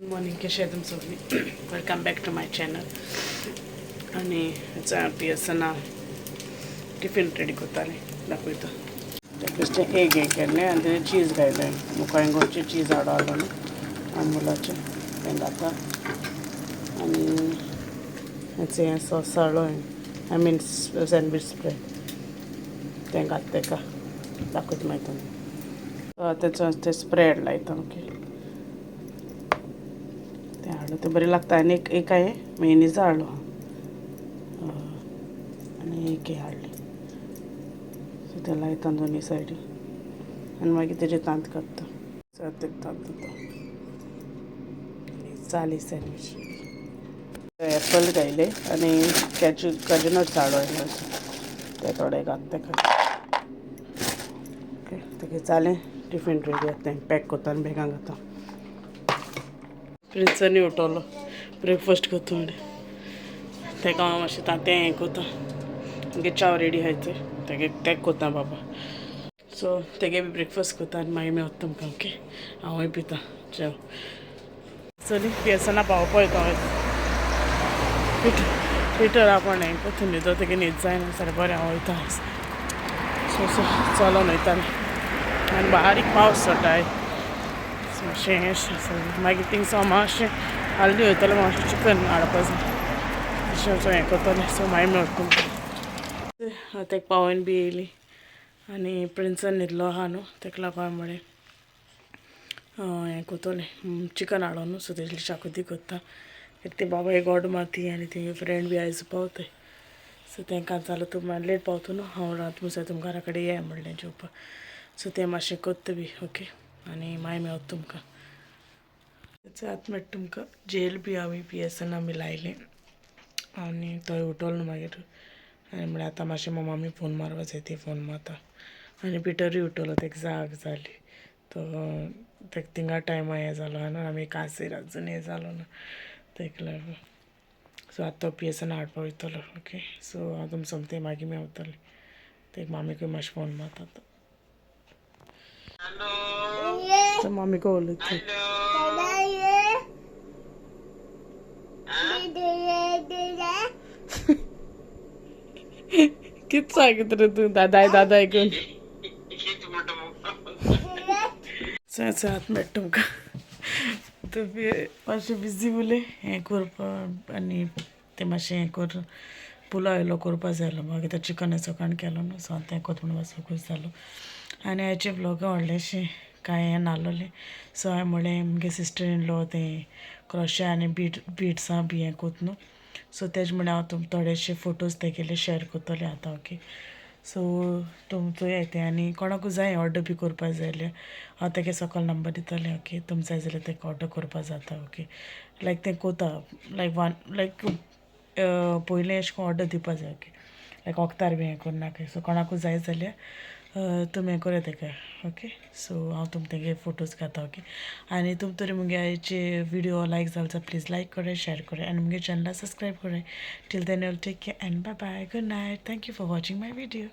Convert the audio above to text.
Morning, कशें तुम सगळीं? Welcome back to my channel. आनी पियेसना टिफीन रेडी करतालें, दाखयता. बेश्टें एग हें केल्लें आनी तेजेर चीज घायलें. मुखार गोंयचें चीज हाडलो न्हू अमुलाचें, तें घाता. आनी हें सॉस हाडलो, I mean sandwich spread, तें घात तेका. दाखयता मागीर तुमकां. तेचो तें स्प्रेड लायता, ओके. तें हाडलो, तें बरें लागता. आनी एक एक हांवें मेयोनीज हाडलो आनी एक हें हाडलें. सो तें लायता दोनी सायडी आनी मागीर तेजेर तांत काडटा. सो तें तांत दिता आनी जाली सँडवीच. एप्पल घायले आनी कॅज्यू काजू नट्स हाडलो, ते थोडे घात तेका. ओके, तेगे जालें टिफीन रेडी. आतां तें पॅक करता आनी बेगान घाता. प्रिन्सनी उठवलो, ब्रेकफास्ट करता म्हणलें. तेका हांव मातशें तांतें हें करता. मागीर च्याव रेडी आहाय थंय, तेगे तेक करता बाबा. सो तेगे बी ब्रेकफास्ट करता आनी मागीर मेवता तुमकां. ओके, हांवूय पिता च्याव. चली, पियेसना पावोवपा वयता हांव. पिटर पिटर आपूण हें करता, न्हिदो. तेगे न्हीद जायना सारकें. बरें, हांव वयता. सो सो चलोन वयतालें आनी बारीक पावस पडटा. मातशें हें, मागीर थिंगसावन मातशें हल्दी वयतलें, मातशें चिकन हाडपा जाय. तशें वचोन हें करतलें. सो मागीर मेळटा तुमकां. तेका पावोवन बी येयली आनी प्रिन्सन न्हिदलो आहा न्हू, तेका लागून हांवें म्हळें हें करतलें. चिकन हाडलो न्हू, सो तेजी शाकुती करता. कित्याक ती बाबा एक ऑर्डर मारती आनी तेंगे फ्रेंड बी आयज पावताय. सो तेंकां जालो तूं लेट पावता न्हू, हांव रात मुसाय तुमकां घरा कडेन ये म्हणलें जेवपाक. सो तें मातशें करता बी. ओके, आनी मागीर मेवता तुमकां. आतां मेळटा तुमकां. जेल बी आमी पियेसन आमी लायलें आनी थंय उठोलो न्हू मागीर. आनी म्हळ्यार आतां मातशें मम्मी फोन मारपा जाय, ती फोन मारता. आनी पिटरूय उठलो, तेका जाग जाली. तो तेका थिंगा टायमा हें जालो न्हू, आमी कांसर अजून हें जालो ना तेका लागून. सो आतां तो पियेसन हाडपा वयतलो. ओके, सो हांव तुमकां सोमतें मागीर मेवतलें. तेका मामीकूय मातशें फोन मारता आतां. सो मामीको उलयता. कितें सांगता रे तूं? दादाय दादाय करून आतां मेळटा तुमकां. तुमी मातशें बिजी उरलें हें करपा आनी तें मातशें हें कर पुलाव येयलो करपा जाय आसलो. मागीर तें चिकन सकाळ केलो न्हू, सो तें करता म्हणून मातसो खूश जालो. आनी आयचे व्लॉग व्हडलेशें कांय हें नासलोलें. सो हांवें म्हणलें मुगे सिस्टर इन लॉ तें क्रोशे आनी बिड्सां बी हें कोत न्हू, सो तेज म्हळ्यार हांव तुमकां थोडेशे फोटोज तेगेले शेअर करतलें आतां. ओके, सो तुम चोयाय तें आनी कोणाकूय जाय ऑर्डर बी करपा जाय जाल्यार हांव तेगे सकयल नंबर दितलें. ओके, तुम जाय जाल्यार तेका ऑर्डर करपा जाता. ओके, लायक तें कोता लायक वन लायक पयलें एशें कोन्न ऑर्डर दिवपा जाय. ओके, लायक वखदार बी हें करनाका. सो कोणाकूय जाय जाल्यार तुमी हें करया तेका. ओके, सो हांव तुमकां तेगे फोटोज घाता. ओके, आनी तुम तरी मुगे आयचे विडियो लायक जालो जाल्यार प्लीज लायक कराय, शेअर कराय आनी मुगे चॅनला सबस्क्रायब कराय. Till then you'll take care and bye bye, good night. Thank you for watching my video.